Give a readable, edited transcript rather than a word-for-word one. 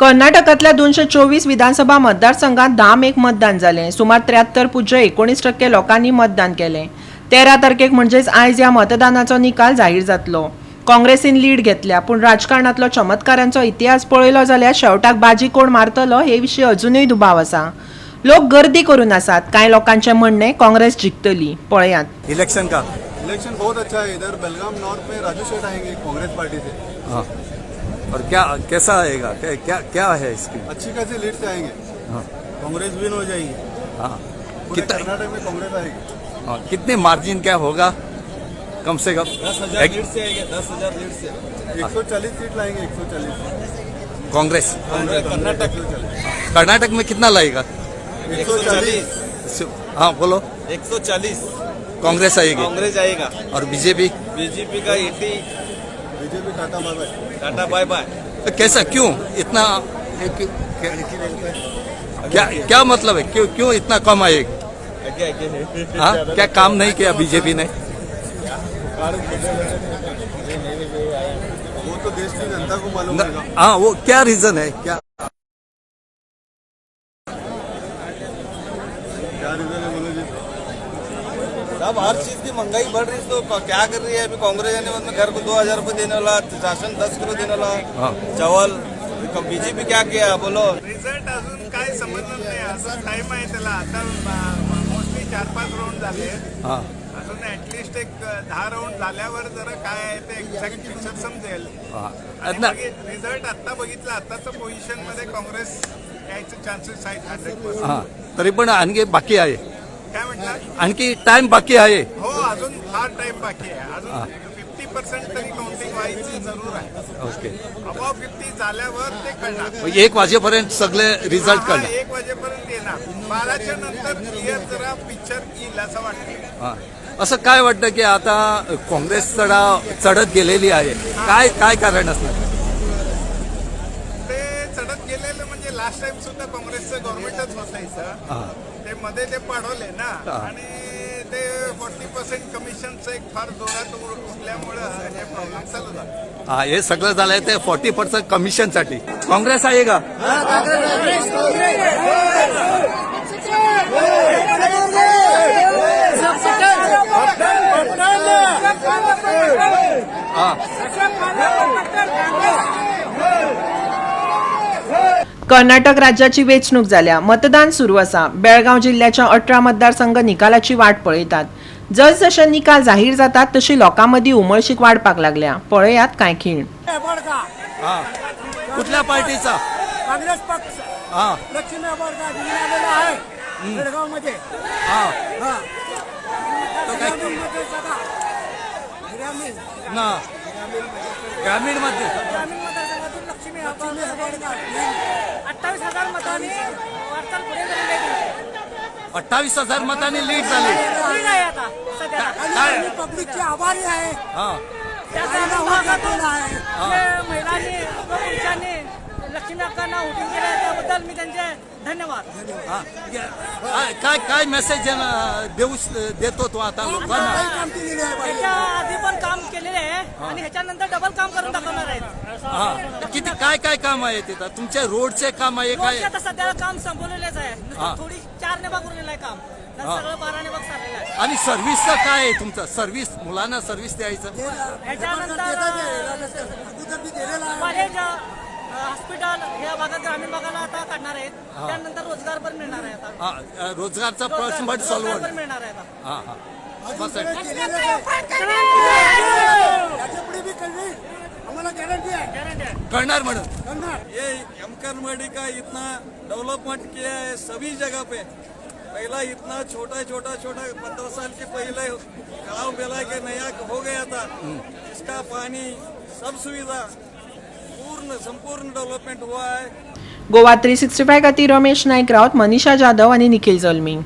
कर्नाटकांतल्या 224 विधानसभा मतदारसंघात 10 मेक मतदान जालें. सुमार 73.19% लोकांनी मतदान केलें. 13 तारखेक म्हणजेच आयज ह्या मतदानाचो निकाल जाहीर जातलो. काँग्रेसीन लीड घेतल्या, पूण राजकारणांतलो चमत्कारांचो इतिहास पळयलो जाल्यार शेवटाक बाजी कोण मारतलो हे विशीं अजुनूय दुबाव आसा. लोक गर्दी करून आसात. कांय लोकांचें म्हणणें, काँग्रेस जिखतली. पळयात. इलेक्शन का? इलेक्शन बहुत अच्छा है. इधर बेलगाम नॉर्थ में राजू शेठ आएंगे कांग्रेस पार्टी से. हाँ, और क्या कैसा आएगा? क्या क्या क्या है इसकी? अच्छी खासी लीड से आएंगे. हाँ. कांग्रेस विन हो जाएगी. पूरे कितना? कर्नाटक में कांग्रेस आएगी. हाँ, कितने मार्जिन क्या होगा कम से कम? 10,000 लीड से आएंगे, 10,000 लीड से. 140 सीट लाएंगे, 140. कांग्रेस? कर्नाटक. कर्नाटक में कितना लाएगा? 140. हाँ, बोलो. 140. कांग्रेस आएगी? कांग्रेस आएगा. और बीजेपी? बीजेपी का 80. BJP tata bye bye. Tata bye bye. तो कैसा, क्यों इतना? क्या क्या मतलब है, क्यों क्यों इतना कम आएगी? हाँ, क्या काम नहीं किया बीजेपी ने? वो तो देश की जनता को मालूम होगा. हाँ, वो क्या रीजन है, क्या? क्या रीजन है, बोलो जी. सब हर चीज की महंगाई बढ़ रही है, तो क्या कर रही है अभी कांग्रेस आने के बाद में? घर को 2000 रुपये देने वाला, राशन 10 किलो देने वाला, चावल. बीजेपी क्या किया, बोलो. रिझल्ट अजून काय समजलं नाही. अजून टाइम आहे त्याला. आता मोस्टली चार पाच राऊंड झाले. अजून ऍटलिस्ट एक 10 राऊंड झाल्यावर जरा काय आहे ते एक्झॅक्ट पिक्चर समजेल. आणि रिझल्ट आता बघितलं, आताच पोझिशन मध्ये काँग्रेस यायचे चान्सेस आहेत 100%. हा, तरी पण आणखी बाकी आहे? काय म्हटलं? आणखी टाइम बाकी आहे? हो, अजून फार टाइम बाकी आहे. अजून 50% तरी काउंटिंग व्हायची जरूर आहे. अबाव 50 झाल्यावर ते कळणार. 1 वाजेपर्यंत सगळे रिझल्ट कळणार? 1 वाजेपर्यंत येणार. 12च्या नंतर क्लिअर जरा पिक्चर येईल असं वाटतं. हा. असं काय वाटतं की आता काँग्रेस चढत गेलेली आहे, काय काय कारण असणार? ते चढत गेलेलं म्हणजे लास्ट टाइम सुद्धा काँग्रेसचं गव्हर्नमेंटच होतं इथं. ते मध्ये ते पाडवले ना आणि ते 40% कमिशनचं एक फार जोरात उठल्यामुळं हे प्रॉब्लेम चालू झाला. हा, हे सगळं झालंय ते 40% कमिशनसाठी. काँग्रेस आहे का? हा. कर्नाटक राज्याची वेंचणूक जाल्या, मतदान सुरू आसा. बेळगाव जिल्ल्याच्या 18 मतदारसंघ निकालाची वाट पळयतात. जसजशे निकाल जाहीर जातात तशी लोकां मदीं उमळशीक वाडपाक लागल्या. पळयात कांय खीण. हा, कुठल्या पार्टीचा? काँग्रेस पक्ष. लक्ष्मी हेबाळकर निवडून आलेला आहे बेळगावमध्ये. हा. तो काय- ग्रामीणमध्ये सगळा ग्रामीण. ना, ग्रामीण मध्ये. ग्रामीण मतदारसंघातून लक्ष्मी हेबाळकर 28,000 मतांनी वाटचाल पुढे झालेली आहे. 28,000 मतांनी लीड झाली? लीड आहे आता सध्या. आणि काय? आम्ही पब्लिकचे आभारी आहे. त्या त्यांना ग्रामीण वोट भागातून घातलेला आहे. जे महिलांनी व पुरुषांनी लक्ष्मी अक्कांना वोटिंग केलं, त्याबद्दल मी त्यांचे धन्यवाद. हा. काय काय काय मेसेज देऊ देतो तो आता लोकांना? काही काम केलेलं आहे बाई. ह्याच्या आधी पण काम केलेले आहे आणि ह्याच्यानंतर डबल काम करून दाखवणार आहेत. हा, किती काय काय काम आहे तिथं तुमच्या? रोडचे काम आहे काय? रोडचे आता सध्याला काम संपवलेलेच आहे. नुसतं थोडी चार नेबाग उरलेलं आहे काम. सगळं 12 नेबाग सारलेलं आहे. आणि सर्व्हिसचं काय आहे तुमचं? सर्व्हिस, मुलांना सर्व्हिस द्यायचं? ह्याच्यानंतर अगोदर मी दिलेला आहे. कॉलेज, हॉस्पिटल ह्या भागात, ग्रामीण भागाला आता काढणार आहेत. त्यानंतर रोजगार पण मिळणार आहे आता. हा, रोजगारचा प्रश्न पण रोजगार सॉल्व्ह. पण मिळणार आहे आता. हा हा अजून बस. सगळं केलेलं आहे. याच्या पुढे बी कळवेल, आम्हाला गॅरंटी आहे. करणार म्हणून. करणार. ये एमकरमडी का इतना डेवलपमेंट किया है सभी जगह पे. पहला इतना छोटा छोटा छोटा, 15 साल के पहले गांव बेला के नया हो गया था. इसका पानी, सब सुविधा, पूर्ण संपूर्ण डेवलपमेंट हुआ है. गोवा 365 खातीर रमेश नायक राऊत, मनीषा जाधव आनी निखिल जल्मी.